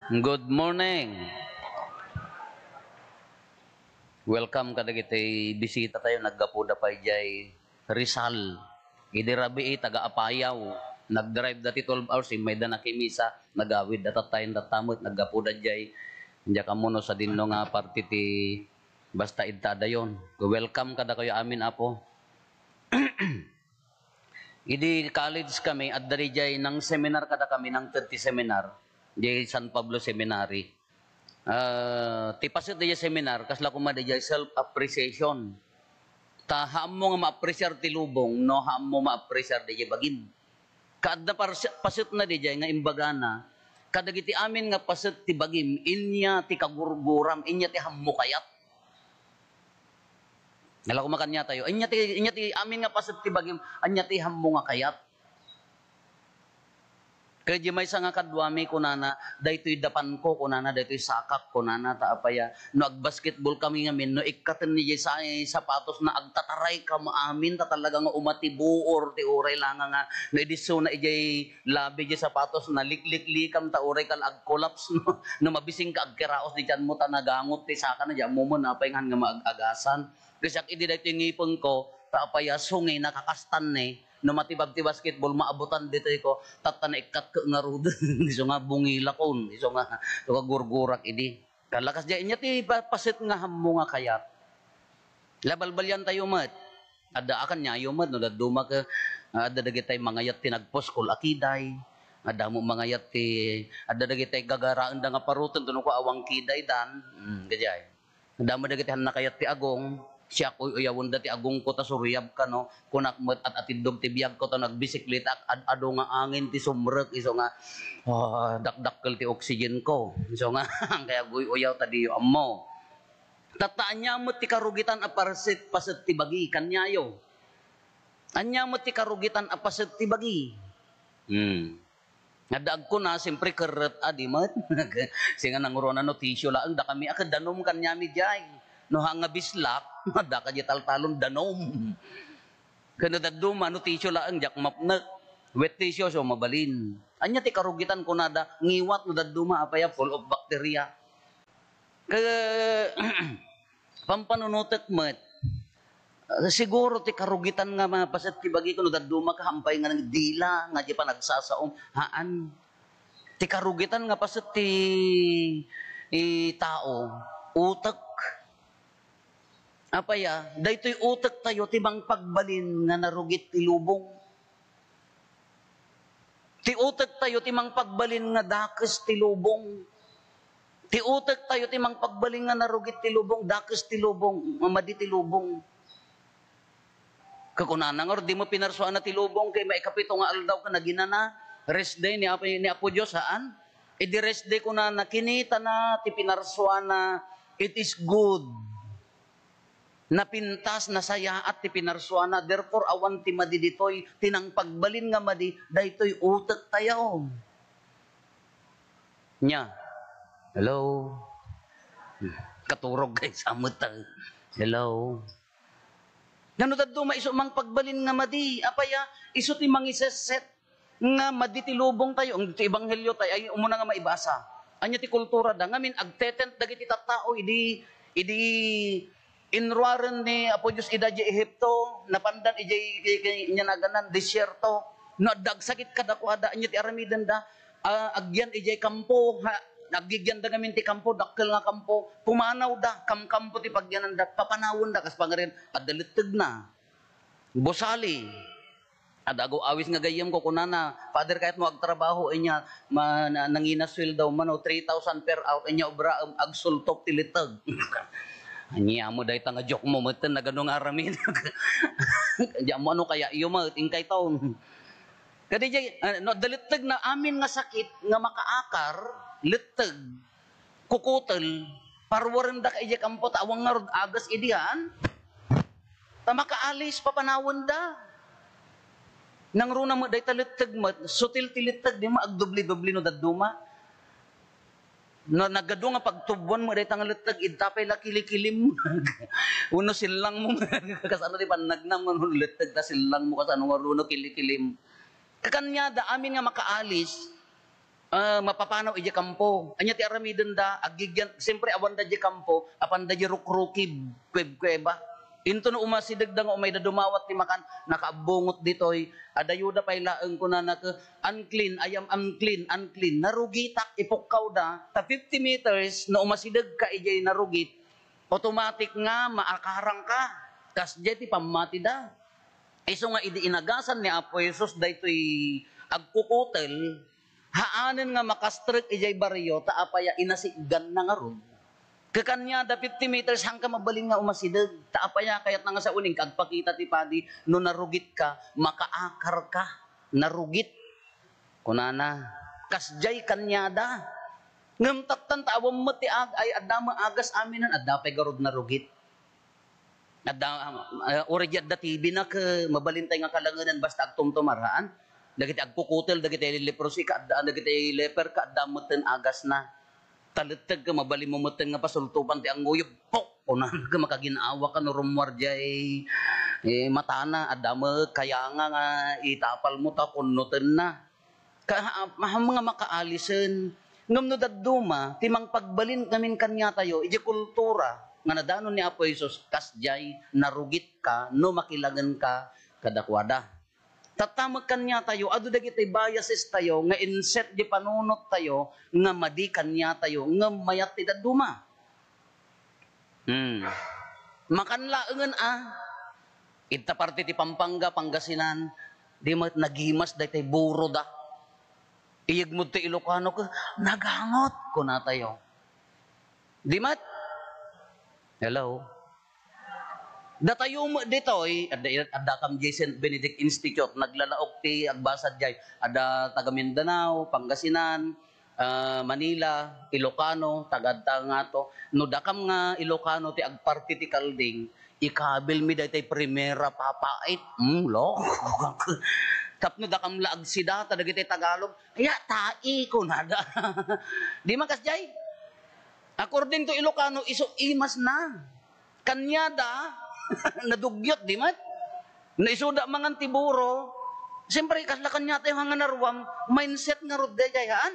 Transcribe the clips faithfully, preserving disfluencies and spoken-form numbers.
Good morning. Welcome kadagiti bisita tayo. Naggapuda pay jay Rizal. Idi rabii, taga Apayao. Nagdrive da ti twelve hours, immayda nakimisa, nagawid da tatta, tatta met, naggapuda jay. Diak ammo no sadinno nga parte ti basta idta adayon. Welcome kadakayo amin, Apo. Idi college kami, adda dijay nang-seminar kadakami, nangted ti seminar, dijay San Pablo Seminary. Ah, ti paset dijay seminar, kasla koma dijay self-appreciation. Ta haammo nga ma-appreciar ti lubong, no haammo ma-appreciar dijay bagim. Kaadda parse-, pasetna dijay nga imbagana, kadagiti amin nga paset ti bagim, inya ti kagurguram, inya ti haammo kayat. Nala ko makanyan tayo. Anya ti, anya ti amin nga paset ti bagim, anya ti haammo nga kayat. Kaya di maysa nga kaduami, kunana, "Daytoy dapan ko," kunana, "daytoy sakak," kunana, ta apaya, no agbasketball kami ngamin, no ikkaten ni sa sapatos na agtataray kam amin, ta talaga nga umatibuor ti uray langa nga, no idisso na ijay labi di sapatos na, likliklikam ta uray kal agkolaps, no, no mabising ka agkiraos di tiyan mo ta nagangot ti saka na, di ammo man apay nga nga maag-agasan. Kasi ak idi daytoy ngipengko, ta apay a sungi, nakakastan ni, no matibag ti basketball, maabutan ditoy ko, tatta naikkat ko ngarud. Isu nga bungilakon, isu nga, isu nga gurgurak idi. Kalakas di, inya ti pa-, paset nga haammo nga kayat. Labalbalian tayo met. Adda a kaniayo met, no dadduma ka, adda dagitay mangayat ti nagpuskol a kiday. Adda mo mangayat ti, adda dagitay gagaraenda nga paruten, tuno ko awang kiday dan. Mm, gajay. Adda mo dagiti han nakayat ti agong, siak uy-uyawenda ti agongko ta suriab kano, kunak met at atiddog ti biagko ta nagbisiklita ak, ad-adu nga angin ti sumrek, isu nga, ah, dakdakkel ti oxygen ko. Isu nga, kaya aguy-uyaw ta diyo ammo. Tatta, ania met ti karugitan a parset-, paset ti bagi, kaniayo? Ania met ti karugitan a paset ti bagi? Hmm. Adda agkuna, siyempre, kerret a di met. Singa nangruna no tissue laeng, dakami a ket danum kaniami diay. No ha nga bislak, adda ka di taltalon, danum. Ken no dadduma, no tissue laeng, diak mapnek. Wet tissue, so mabalin. Ania ti karugitan kunada, ngiwat no dadduma, apay a full of bacteria. Ke-, pampanunotek met. Siguro ti karugitan nga mapaset ti bagiko no dadduma ka hampay nga nagdila nga di panagsasaom. Haan. Ti karugitan nga paset ti, i, tao, utek. Apay a, daytoy utek tayo ti mangpagbalin nga narugit ti lubong. Ti utek tayo ti mangpagbalin nga dakes ti lubong. Ti utek tayo ti mangpagbalin nga narugit ti lubong, dakes ti lubong, nga madi ti lubong. Kakunana nga, "Dimo pinarsuana ti lubong kay maikapito nga aldaw ken naginana, rest day ni Apo, ni Apo Dios, haan?" Idi rest day kunana, kinitana ti pinarsuana, it is good. Napintas, nasayaat ti pinarsuana. Therefore, awan ti madi ditoy. Ti nangpagbalin nga madi, daytoy utek tayo. Nya. Hello? Katurog kay sa mata. Hello? Nano dadduma isu mangpagbalin nga madi? Apay a, isu ti mangiseset nga madi ti lubong tayo, ti ebanghelio tayo, ay umuna nga maibasa. Anya ti kultura da? Ngamin, agtetent dagiti tattao idi, idi inruaren ni Apo Dios ida idiay Ehipto, napandan idiay, idiay, idiay, idiay naganan, desierto. No adda agsakit kadakuada, anya ti aramiden da? Ah, agyan idiay kampo, ha, aggigyan da ngamin ti kampo, dakkel nga kampo. Pumanaw da, kamkampo ti pagyanan da, papanawen da, kas pangaren, adda lettegna. Busali. Adda agu-awis nga gayyem ko, kunana, "Father, kayat mo agtrabaho?" Inya, ma-, na-, nangina sueldo, mano, three thousand per hour. Inya, "Obraem, agsultok ti liteg." Ania mo dayta nga joke mo, metten, nagano nga aramid. Di mo ano kaya iyo, met, inkay taon. Kadi jay, ah, no, adda lettegna amin nga sakit nga makaakar, letteg. Kukutel, parwarenda ka idiay kampo, ta awan ngarud agas idian. Ta makaalis, papanawenda. Nangruna met dayta letteg met, sutil ti letteg, di mo agdubli-dubli no dadduma. No, nagadu nga pagtubuan met dayta nga letteg, idta pay la kilikilim. Wenno sillang mo, kasano ti pannagnam, no letteg ta sillang mo, kasano nga runo kilikilim. Kakaniada, amin nga makaalis, Ah, mapapanaw idiay kampo. Ania ti aramidenda? Aggigyan, siyempre, awanda idiay kampo, apanda idiay rukrukib, kueb-kueba. Into no umasidegda nga umayda dumawat ti makan, nakaabbungot ditoy. Adayoda pay laeng kunana ket, "Unclean, I am unclean, unclean." Narugitak, ipukkawda. Ta fifty meters, no umasidegka idiay narugit, automatic nga maakarangka. Kasdiay ti pammatida. Isu nga idi inagasan ni Apo Jesus daytoy agkukutel, haanen nga makastrek idiay barrio, ta apaya, inasiganna ngarud. Kaniada, fifty meters, haanka mabalin nga umasideg. Ta apaya, kayatna nga sao, inka agpakita ti padi, no narugitka, makaakarka. Narugit. Kunana, kasdiay kaniada. Ngem tattan ta awan met ti ag-, ay, adda met agas aminen, adda pay garud narugit. Adda, ah, uray di adda T V na ket mabalintay nga kalangenan basta agtumtumar, haan? Dagiti agkukutel, dagiti leprosy, kaadda, dagiti leper, kaadda metten agasna. Taletteg ket mabalinmo metten nga pasultopan ti anguyog. Pok! Kunana ket makagin-awaka no rummuar diay, eh, matana, adda met kayanga nga itapalmo ta kunnotenna. Ka-, ha-, ha-, nga makaalisen. Ngem no dadduma, ti mangpagbalin ngamin kaniatayo, idiay kultura nga nadanon ni Apo Jesus, kasdiay, narugitka no makilangenka kadakuada. Tatta met kaniatayo, adu dagiti biases tayo nga inset di panunot tayo nga madi kaniatayo, ngem mayat ti dadduma. Hmm. Makan laengen a. Ita parte ti Pampanga, Pangasinan, di met nagimas daytay buroda. Iyegmo ti Ilocano ket, "Nagangot," kunatayo. Di met? Hello? Datayo met ditoy, adda, addakam diay Saint Benedict Institute, naglalaok ti agbasa diay. Adda taga Mindanao, Pangasinan, ah, Manila, Ilocano, taga adda ngato. No dakam nga Ilocano ti agparti ti kalding, ikabilmi daytay primera papait. Hmm, lo. Tapno dakam la agsidata dagiti Tagalog, "Aya, tai," kunada. Di man kasdiay? According to Ilocano, isu imas na. Kaniada, nadugyot, di met? No isuda mangan ti buro, siyempre, kasla kaniatayo nga naruam, mindset ngarud daydiay, haan?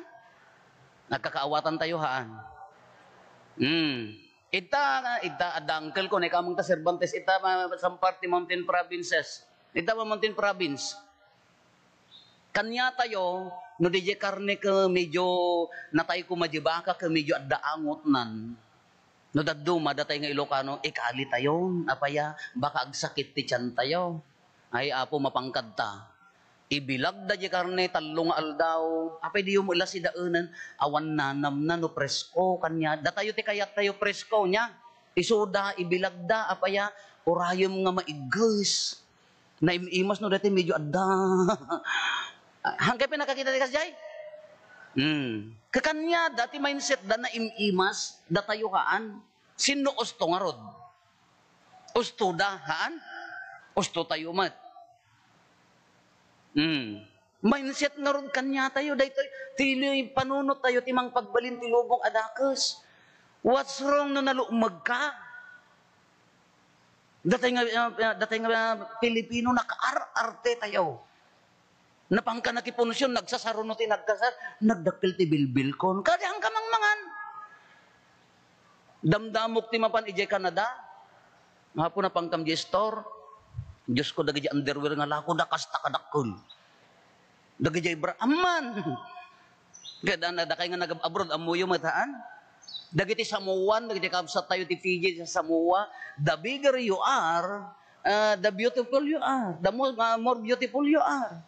Nagkakaawatantayo, haan? Hmm. Ita, ita, adda uncle ko, naikam ta Cervantes, ita, ma-, some part ti mountain provinces. Ita, ma-, mountain province. Kaniatayo, no diay karne ket medyo natay koma diay baka ket medyo adda angotnan. No dadduma, datay nga Ilocano, ikalitayon. Apaya, baka agsakit ti tiantayo. Ay, Apo, mapangkadta. Ibilagda diay karne, tallo nga aldaw. Apay, diyo met la sidaenen. Awan nanamna no presko, kaniada. Datayo ti kayattayo presko, nia. Isuda, ibilagda, apaya, urayem nga maigges. Naim-imas no daytoy medyo adda. Haankayo pay nakakita ti kasdiay? Hmm. Kaniada ti mindsetda, naim-imas, datayo haan. Sinno usto ngarud? Ustoda, haan? Ustotayo met. Hmm. Mindset ngarud kaniatayo, daytoy, ti panunottayo ti mangpagbalin ti lubong a dakes. What's wrong no nalukmegka? Datay nga, ah, ah, datay nga, ah, Pilipino, nakaar-arte tayo. Napangka nakipunsion, nagsasaruno ti nagkasar, nagdakkel ti bilbilkon. Kadi haanka mangmangan. Damdamok ti mapan idiay Canada. Apo, napangkam di store. Diyos ko, dagiti underwear nga lako da, kasta kadakkel. Dagiti bra, amman. Kaya da, dakay nga nag-abroad, ammoyo met, haan? Dagiti Samoan, dagiti kabsat tayo ti Fiji, sa Samoa, the bigger you are, uh, the beautiful you are. The more, uh, more beautiful you are.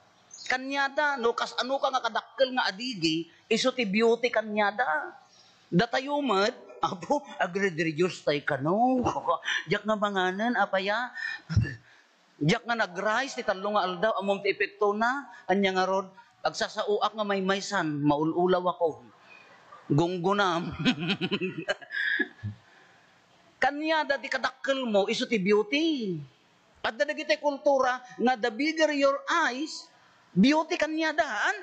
Kaniada, no, kas-, ano ka nga kadakkel nga adigi, isu ti beauty kaniada. Datayo met, Apo, agre-reduce tay kano. Diak nga manganen, apaya. Diak nga nag-rice ti tallo nga aldaw, ammom ti epektona, ania ngarud, agsasaoak nga maymaysan, maul-ulawako. Gunggunam. Kaniada ti kadakkelmo, isu ti beauty. Adda dagiti kultura nga the bigger your eyes, beauty kaniada, haan?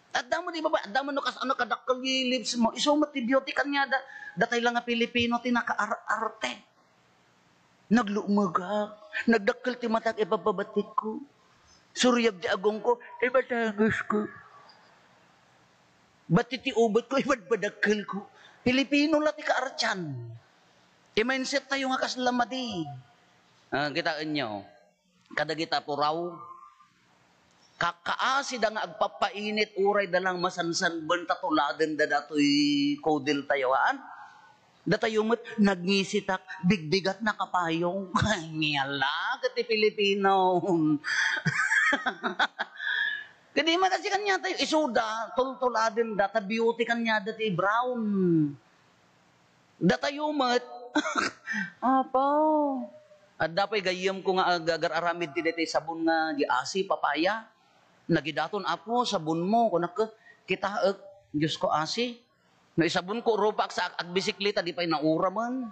Adda met di baba, adda met no kas-, ano, kadakkel ti lips mo, isu met ti beauty kaniada. Datay la nga Pilipino ti nakaar-arte. Naglukmegak, nagdakkel ti matak ipapabatikko. Suriab ti agongko, ti Batangas ko. Bat iti ubetko, ibadbadakkelko. Pilipino la ti kaartian. Ti mindset tayo nga kasla madi. Ah, kitaenyo. Kadagita puraw, kakkaasida nga agpappainit, uray da lang masansanben ta tuladenda datoy kudel tayo, haan? Datayo met, nagngisitak, bigbigatna kapayong. Ania la, ket ti Pilipino. Ket di man kasi kaniatayo, isuda, tultuladenda, ta beauty kaniada ti brown. Datayo met. Apo. Adda pay gayyemko nga ag-, agar-aramid ti daytoy sabon nga di asi, papaya. Nagidaton, "Apo, sabonmo," kunak, kitaek. Diosko, asi. No isabonko rupak sa ag-, agbisikleta, di pay nauramen.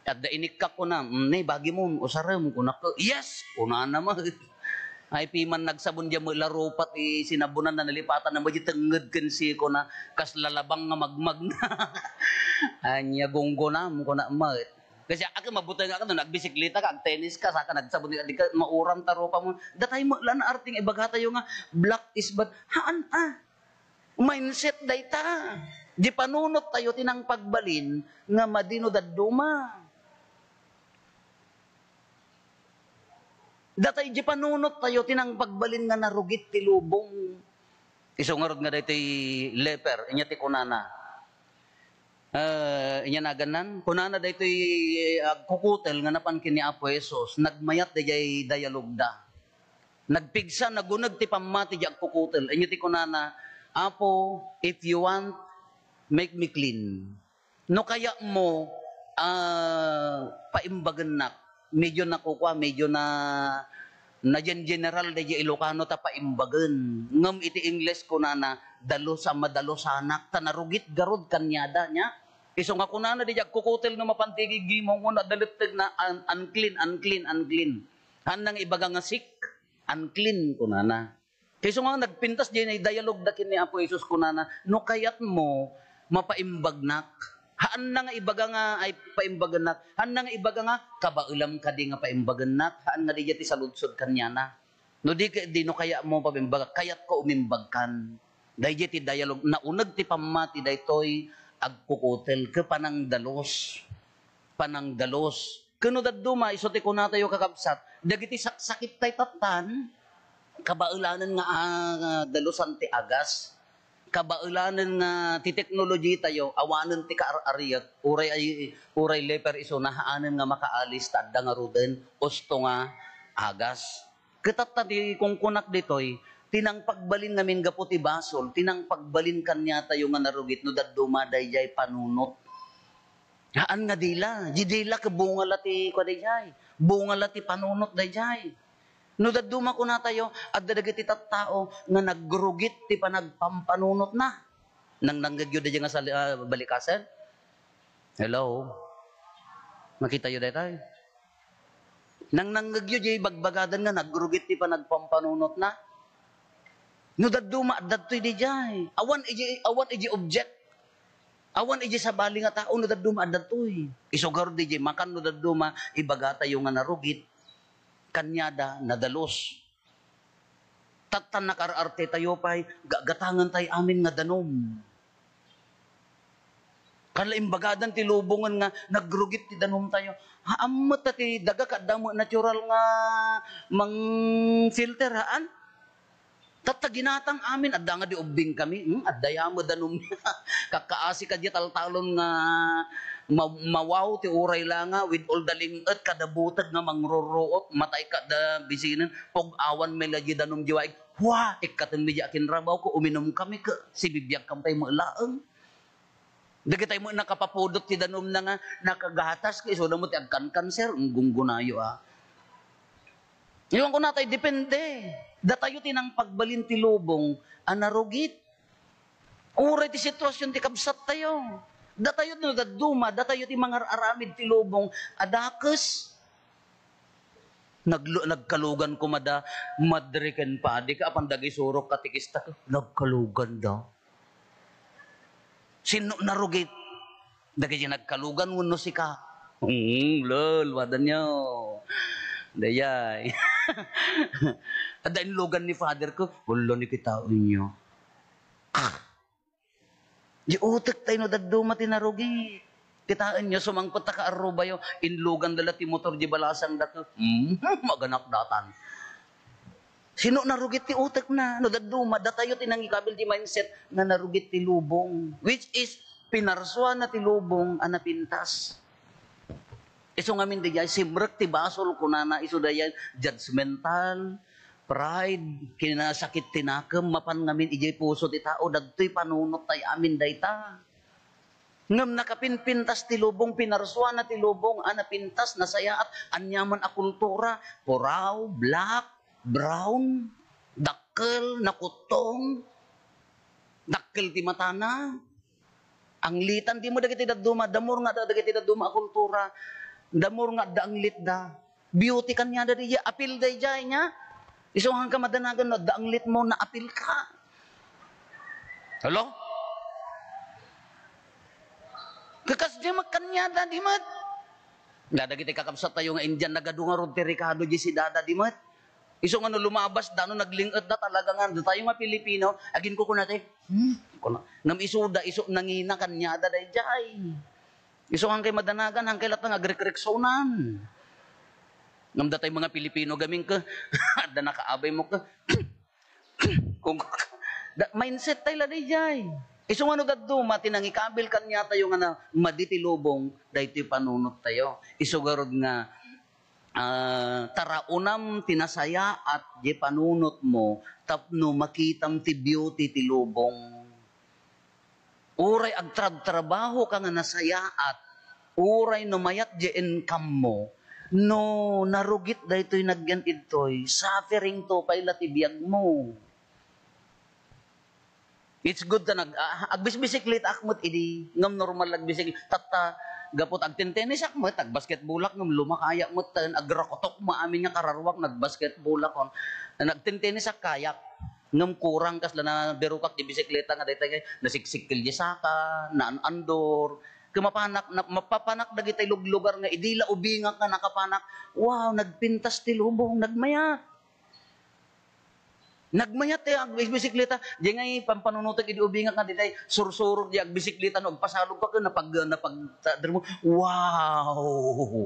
Adda inikkak, kuna, "Mm, ne, bagimon, usarem," kunak. "Yes," kunana met. Ay, piman nagsabon diay met la rupa ti sinabonan na nalipatan na met diay tengnged ken siko na kasla labang nga magmagna. Ania gunggonam, kuna met. Kasi aka mabuteng aka no agbisikleta ka, agtennis ka, saka nagsabon ka, di ka mauram ta rupa mo. Datay met la na arting ibaga tayo nga black is bad. Haan a. Mindset dayta. Di panunot tayo ti nangpagbalin nga madi no dadduma. Datay di panunot tayo ti nangpagbalin nga narugit ti lubong. Isu ngarud nga daytoy leper, inya ti kunana. Eh, inya nagannan, kunana daytoy agkukutel nga napan ken ni Apo Jesus, nagmayat daydiay dialogda. Nagpigsa, naguneg ti pammati di agkukutel. Inya ti kunana, "Apo, if you want, make me clean." No kayatmo, ah, paimbagennak. Medyo nakukua, medyo na, na gen-, general daydiay Ilocano ta paimbagen. Ngem iti Ingles kunana, "Dalus a madalusanak," ta narugit garud kaniada, nia. Isu nga kunana daydiay agkukutel no mapan ti gigimong, no adda lettegna, "Un-, unclean, unclean, unclean." Haanna nga ibaga nga sick, unclean, kunana. Isu nga nagpintas diay dialogda ken ni Apo Jesus, kunana, "No kayatmo, mapaimbagnak." Haanna nga ibaga nga, ay, paimbagennak. Haanna nga ibaga nga, "Kabaelam kadi nga paimbagennak." Haan nga daydiay ti saludsod kaniana. No di ka, di no kayatmo paimbaga, kayatko umimbagkan. Daydiay ti dialog, nauneg ti pammati daytoy agkukutel, ket panangdalus. Panangdalus. Ken no dadduma, isu ti kunatayo, kakabsat, dagiti saksakittayo tattan, kabaelanen nga, ah, dalusan ti agas. Kabaelanen nga ti teknolojitayo, awanen ti kaar-ariek, uray ay, uray leper isuna, haanen nga makaalis ta adda ngaruden, usto nga agas. Ket tatta ti kunkunak ditoy, ti nangpagbalin ngamin gapu ti basol, ti nangpagbalin kaniatayo nga narugit no dadduma daydiay panunot. Haan nga dila, di dila ket bunga la ti kua daydiay, bunga la ti panunot daydiay. No dadduma kunatayo, adda dagiti tattao nga nagrugit ti panagpampanunotna. Nangnangngegyo daydiay nga sali-, ah, balikasen? Hello? Makitayo daytoy? Nangnangngegyo diay bagbagadan nga nagrugit ti panagpampanunotna? No dadduma, adda daytoy daydiay. Awan idiay, awan idiay object. Awan idiay sabali nga tao no dadduma, adda daytoy. Isu garud daydiay makan no dadduma, ibagatayo nga narugit. Kaniada, nadalus. Tattan nakaar-artetayo pay, ga-, gatangentayo amin nga danum. Kasla imbagadan ti lubongen nga nagrugit ti danumtayo. Haan met ta ti daga ket adda met natural nga mang-filter, haan? Tatta ginatang amin, adda nga di ubbing kami, hmm, adda ya met danum. Kakkaasi ka diay taltalon nga ma-, mawaw ti uray la nga with all the ling-et kada buteg nga mangrurruot, matay kada bisinen, pug-awan mi la diay danum diay waig. Hua! Ikkatenmi diay akinrabawko, uminumkami ket sibibiagkami pay met laeng. Dagitay met nakapapudot ti danumna nga nakagatas, ket isuna met ti agkankanser, gunggonayo, a. Iwan ko natay, depende. Datayo ti nangpagbalin ti lubong a narugit. Uray ti sitwasyon ti kabsattayo. Datayo no dadduma, datayo ti mangar-aramid ti lubong a dakes. Naglu-, nagkalugan koma da madre ken padi ket apan dagisurok katekista ket nagkalugan da. Sinno narugit? Dagiti nagkalugan wenno sika? Hmm, lol, wadanyo. Dayay. Adda inlugan ni Father ko, "Wala ni kitaenyo." Di utek tay no dadduma ti narugit. Kitaenyo, sumangpet ta kaarrubayo, inluganda la ti motor di balasangda ket, hmm, maganak datan. Sino narugit ti utekna? No dadduma, datayo ti nangikabil ti mindset nga narugit ti lubong, which is pinarsuana ti lubong a napintas. Isu ngamin daydiay, simrek ti basol, kunana, isu daydiay judgmental, pride, kinasakit ti nakem, mapan ngamin idiay puso ti tao, dagtoy panunot tay amin dayta. Ngem nakapinpintas ti lubong, pinarsuana ti lubong a napintas, nasayaat, aniaman a kultura, puraw, black, brown, dakkel, nakuttong, dakkel ti matana. Anglitan, di mo dagiti dadduma, the more nga adda dagiti dadduma a kultura, the more nga adda anglitda. Beauty kaniada daydiay, apil daydiay nia. Isu nga madanagan no adda anglitmo, naapilka. Hello? Kakas di met kaniada, di met. Dadagiti kakabsattayo nga Indian, nagadu ngarud ti rekado di sidada, di met. Isu nga no lumabasda, no nagling-etda talaga nga, datayo nga Pilipino, aginkukuna ti, "Hmm?" Kuna, ngem isuda, isu nangina kaniada daydiay. Isu hankay madanagan, hankay latta nga agrikreksonan. Ngem datay mga Pilipino gamin ket, adda nakaabaymo ket, kung, da, mindset tay la daydiay. Isu nga no dadduma ti nangikabil kaniatayo nga na, madi ti lubong, daytoy panunottayo. Isu garud nga, ah, taraonam ti nasayaat di panunotmo tapno makitam ti beauty ti lubong. Uray agtrabtrabahoka nga nasayaat, uray no mayat di income mo, no narugit daytoy nagyan idtoy, suffering to pay la ti biagmo. It's good ta nag-, ah, agbisbisikletaak met idi, ngem normal agbisik-, tatta, gapu ta agtentennisak met, agbasketballak, ngem lumakayak met, ta agrakutok mo amin nga kararuak, nagbasketballakon. Nagtentennisak kayak, ngem kurang kasla nabiruak di bisikleta nga dayta, nasiksik ken di saka, naan-andor. Ket mapanak, na, mapapanak dagiti luglugar nga idi la ubingak nga nakapanak, wow, nagpintas ti lubong, nagmayat. Nagmayat ti agbisikleta. Di ngay pampanunotek idi ubingak nga daydiay, sursurog di agbisikleta no agpasalog ka ken napag-, napag-, ta-, mo, wow!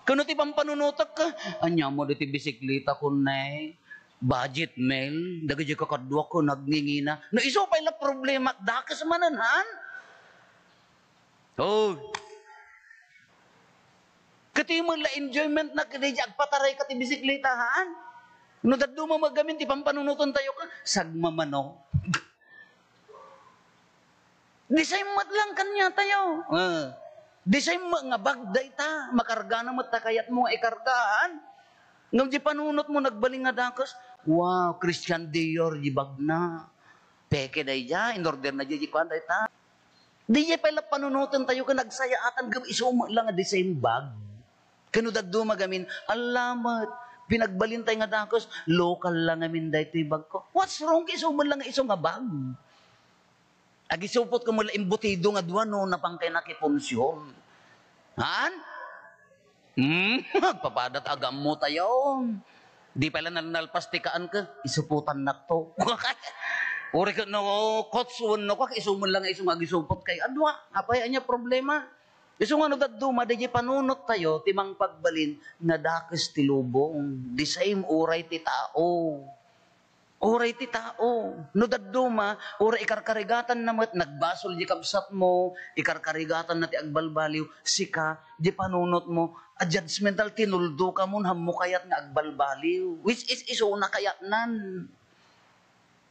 Kano ti pampanunotek ka? Ania mo diti bisikleta kun nay budget meal, dagiti kakaduak ken nagngingina. No isu pay la problema, dakes manen, han? Oh. Kati mo la enjoyment na kadi agpataray ka ti bisikleta, haan? No dadduma met gamin ti pampanunoten tayo ka, sagmamano. Design met lang kanya tayo. Ah. Design mo nga bag dayta, makargana met ta kayat mo nga ikarga, haan? Ngem di panunot mo, nagbalin nga dakes, wow, Christian Dior di bagna. Peke daydiay, in order na di, di kuan dayta. Didiay pay la panunoten tayo ken nagsayaatan gapu isu met la nga the same bag. Ken no dadduma gamin, ala met, pinagbalin tay nga dakes, lokal la ngamin daytoy bagko. What's wrong ken isu met la nga isu nga bag? Agisupot ka mo la embutido nga dua no, napan kay nakipunsion. Haan? Hmm, agpapadat agammo tayo. Di pala nal-, nalpas ti kaan ka, isuputan nakto. Uri ka no, coach, wenno ka, isu man lang isu nga agisupot kay adua. Apay, anya problema? Isu nga no dadduma, di panunot tayo, ti mangpagbalin, nga dakes ti lubong. The same uray ti tao. Uray ti tao. No dadduma, uray ikarkarigatanna met, nagbasol di kabsatmo, ikarkarigatanna ti agbalbaliw, sika, di panunotmo, a judgmental, tinuldo ka mon, hammo kayat nga agbalbaliw. Which is, isuna kayatnan.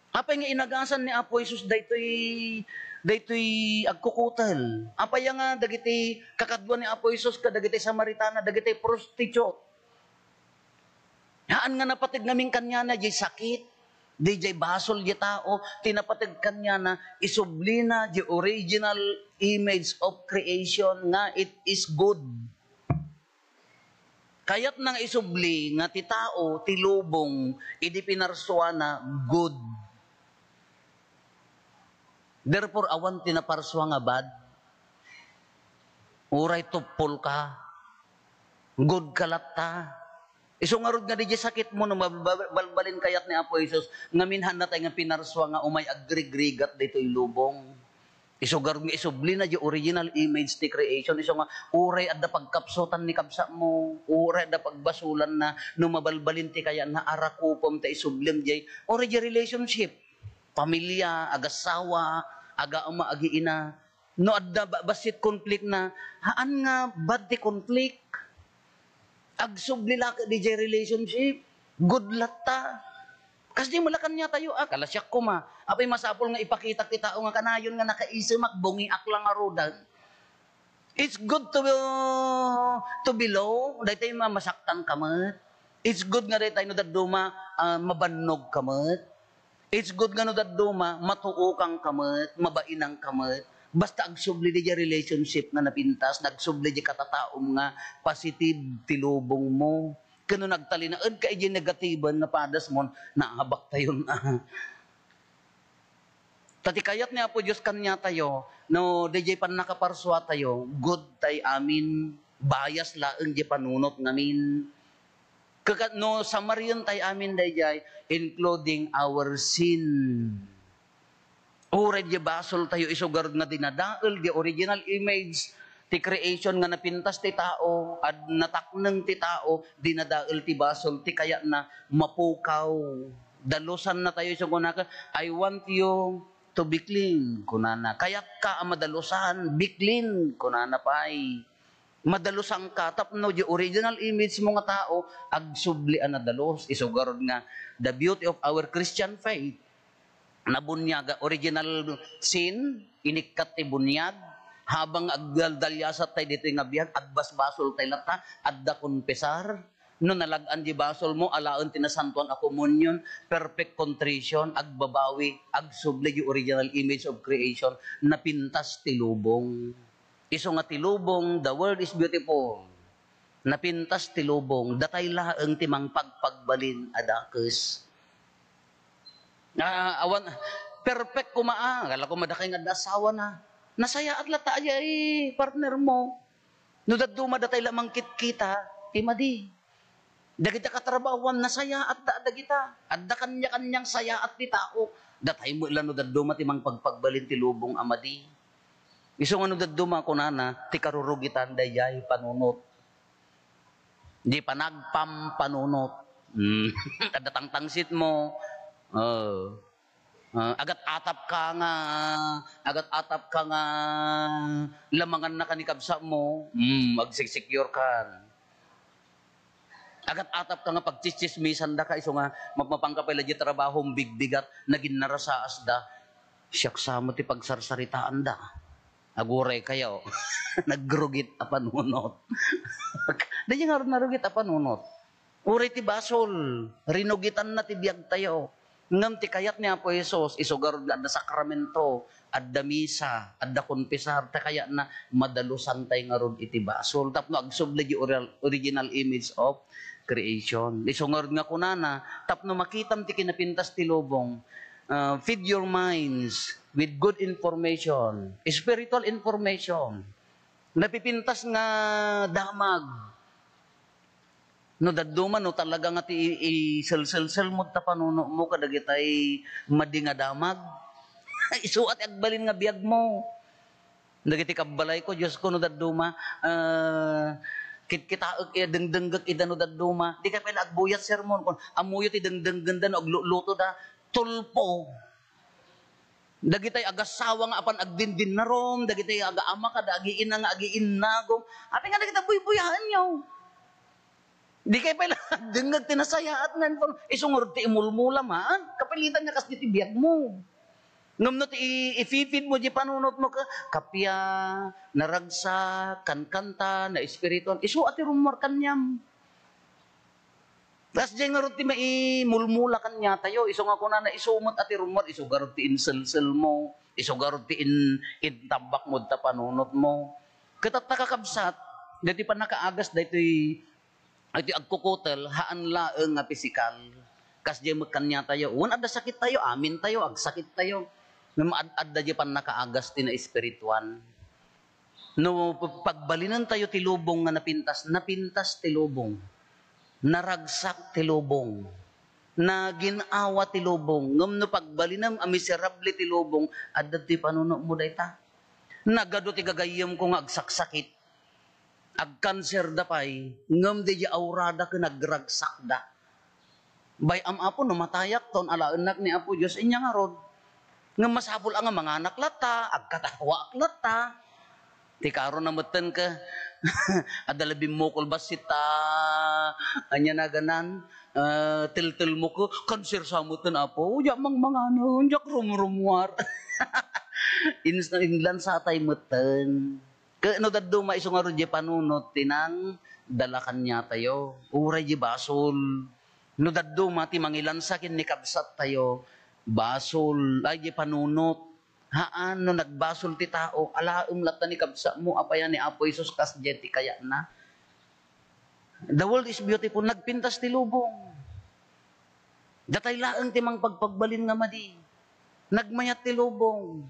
Apay nga inagasan ni Apo Jesus daytoy, daytoy agkukutel? Apay nga dagiti kakadua ni Apo Jesus kadagiti Samaritana, dagiti prostitute? Haan nga napateg ngamin kaniana jay sakit, di jay basol jay tao, ti napateg kaniana, isublina jay original image of creation nga it is good. Kayatna nga isubli nga ti tao, ti lubong, idi pinarsuana, good. Therefore, awan ti naparsua nga bad. Uray tuppol ka, good ka latta. Isu ngarud nga diay sakitmo no mabal-, balbalin kayat ni Apo Jesus, ngamin haanna tay nga pinarsua nga umay agrigrigat ditoy lubong. Isu ngarud nga isublina diay original image ti creation. Isu nga, uray adda pagkapsutan ni kabsatmo, uray adda pagbasolanna, no mabalbalin ti kayatna, arakupem ta isublim diay, uray diay relationship. Pamilia, agassawa, agaama, agiina. No adda ba-, bassit konfliktna, haan nga bad ti konflikt. Agsubli la ket diay relationship. Good latta. Kasdi met la kaniatayo, ah, kalasiak koma. Apay masapul nga ipakitak ti tao nga kanayon nga nakaisemak, bungiak la ngaruden. It's good to, to be low. Daytoy ma-, masaktan ka met. It's good nga daytoy no dadduma, ah, mabannog ka met. It's good nga no dadduma, matuokang ka met, mabainan ka met. Basta agsubli diay relationship nga napintas, agsubli diay katataom nga positive ti lubongmo. Ken no nagtalinaedka idiay negatiben nga padasmon, naabaktayon a. Ta ti kayat ni Apo Dios kaniatayo, no daydiay pannakaparsuatayo, good tay amin, bias laeng diay panunot ngamin. Kaka-, no summary-en tay amin daydiay, including our sin. Uray diay basoltayo, isu ngarud nga dinadael diay original image ti creation nga napintas ti tao, ad-, natakneng ti tao, dinadael ti basol, ti kayatna mapukaw. Dalosannatayo, isu kunana, "I want you to be clean," kunana. "Kayatka a madalusan, be clean," kunana pay. Madalusanka tapno diay original imagemo nga tao, agsubli a nadalus. Isu ngarud nga the beauty of our Christian faith. Nabuniag, original sin, inikkat ti buniag. Habang agdaldaliasat tay ditoy nga biag, agbasbasol tay latta, adda konfesar. No nalag-an diay basolmo, alaen ti Nasantoan a Komunion, perfect contrition, agbabawi, agsubli diay original image of creation, napintas ti lubong. Isu nga ti lubong, the world is beautiful. Napintas ti lubong, datay laeng ti mangpagpagbalin a dakes. Ah, awan, perfect koma, ah. Akala ko madakay nga adda asawana. Nasayaat latta diay partnermo. No dadduma datay la mangkitkita, ti madi. Dagita katrabahoam, nasayaat da, dagita. Adda kanya-kanyang sayaat ti tao. Datay met la no dadduma ti mangpagpagbalin ti lubong a madi. Isu nga no dadduma, kunana, ti karurugitan daydiay panunot. Di panagpampanunot. Mm. Adda tangtangsitmo. Oh. Ah, agat-atap ka nga, agat-atap ka nga lamangan na ka ni kabsatmo, mm, agsiksik-, secure kan. Agat-atap ka nga pagtsitsismisan da ka, isu nga mapmapan ka pay la di trabahom bigbigat, nagin narasaas da. Siak sa mo ti pagsarsaritaanda. Aguray kayo. Nagrugit a panunot. Daydiay nga narugit a panunot. Uray ti basol, rinugitanna ti biagtayo. Ngem ti kayat ni Apo Jesus, isu garud nga adda sakramento, adda misa, adda konfesar, ta kayatna madalosantay ngarud iti basol. Tapno agsubli di ori-, original image of creation. Isu ngarud nga kunana, tapno makitam ti kinapintas ti lubong, ah, feed your minds with good information, spiritual information. Napipintas nga damag. No dadduma, no talaga nga ti i-, iselselsel mo ta panunotmo kadagitay madi nga damag, isuat ti agbalin nga biagmo. Dagiti kabbalayko, Diosko, no dadduma, ah, kitkitaek, eh, dengdenggek ida no dadduma. Dika pay la agbuyat sermon, kun ammoyo ti dengdenggenda no aglulotoda, tulpo. Dagitay agassawa nga apan agdindinnarom, dagitay agaama kada agiina nga agiinnagom. Apay nga dagita buybuyaenyo? Dikay pay la agdengngeg ti nasayaat nga inform-, isu ngarud ti imulmula man. Kapilitan nga kas diti biagmo. Ngem no ti i-, ififeed mo di panunotmo ka, kappia, naragsak, kankanta, naespirituan, isu a ti rummuar kaniam. Kasdiay ngarud ti maimulmula kaniatayo, isu nga kunana, isu met a ti rummuar, isu garud ti inselselmo, isu garud ti in-, intambakmo ta panunotmo. Ket ta, kakabsat, daytoy pannakaagas, daytoy, daytoy agkukutel, haan laeng nga pisikal. Kasdiay met kaniatayo, wen adda sakittayo, amintayo, agsakittayo. Ngem ad-, adda diay pannakaagas ti naespirituan. No p-, pagbalinentayo ti lubong nga napintas, napintas ti lubong. Naragsak ti lubong. Nagin-awa ti lubong. Ngem no pagbalinem a miserable ti lubong, adda ti panunotmo dayta. Nagadu ti gagayyemko nga agsaksakit. Agkanserda pay, ngem daydi aurada ken nagragsakda. Bay-am, Apo, no matayakton, alaennak ni Apo Dios, ania ngarud? Ngem masapul a nga manganak latta, agkatawaak latta. Ti karona metten ka, adda la bimmukol bassit ta, ania naganan, ah, teltelmo ka, kanser sa metten, Apo, diak mangmangano, diak rumrumuar. Ins-, inlansatay metten. Ket no dadduma isu ngarud diay panunot ti nangdala kaniatayo, uray diay basol. No dadduma ti mangilansa ken ni kabsattayo, basol, ay, diay panunot. Haan, no nagbasol ti tao, alaem latta ni kabsatmo, apay a ni Apo Jesus kasdiay ti kayatna. The world is beautiful, nagpintas ti lubong. Datay laeng ti mangpagpagbalin nga madi. Nagmayat ti lubong.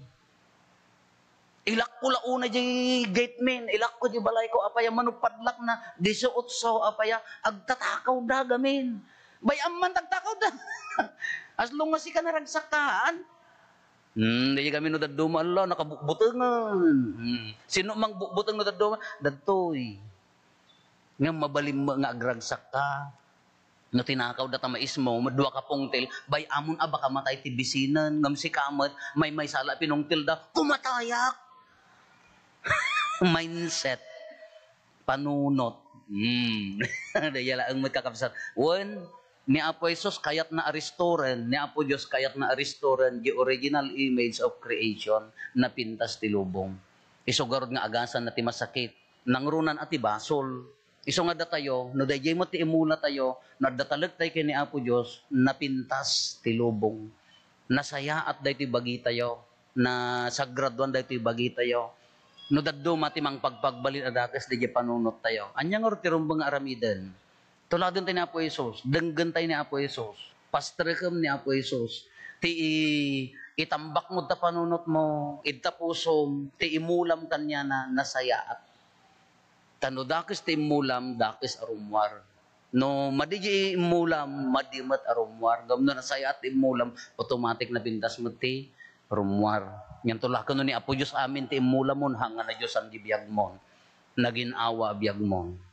Ilakko la unay diay gate, men. Ilakko diay balayko, apay a mano padlakna, disiotso, apay a agtatakawda gamin. Bay-am man ti agtakawda. As long as sika naragsakta, haan. Hmm, daydi gamin no dadduma, ala, nakabutbutengen. Hmm. Sino mangbutbuteng no dadduma? Dadtoy. Ngem mabalin met nga agragsakka. No tinakawda ta maismo, dua ka pungtil, bay-amon a baka matay ti bisinen, ngem sika met, maymaysa la pinungtilda, kumatayak! Mindset. Panunot. Hmm. Daydiay laeng met, kakabsat. Wen, ni Apo Jesus, kayatna a restoren, ni Apo Dios, kayatna a restoren, the original image of creation, napintas ti lubong. Isu garud nga agasanna ti masakit. Nangruna a ti basol. Isu nga datayo, no daydiay met ti imulatayo, no adda talektayo ken ni Apo Dios, napintas ti lubong. Nasayaat daytoy bagitayo, nasagraduan daytoy bagitayo. No dadduma ti mangpagpagbalin a dakes daydiay panunottayo. Ania ngarud ti rumbeng nga aramiden? Tuladentayo ni Apo Jesus, denggentayo ni Apo Jesus, pastrekem ni Apo Jesus. Ti i-, itambakmo ta panunotmo, ita pusom, ti imulam kaniana, nasayaat. Ta no dakes ti immulam, dakes a rummuar. No madi diay immulam, madi met a rummuar. Ngem no nasayaat ti immulam, automatic napintas met ti rummuar. Ngem tulaken no ni Apo Dios amin ti immulamon, haan nga nadiosan ti biagmon. Nagin-awa a biagmon.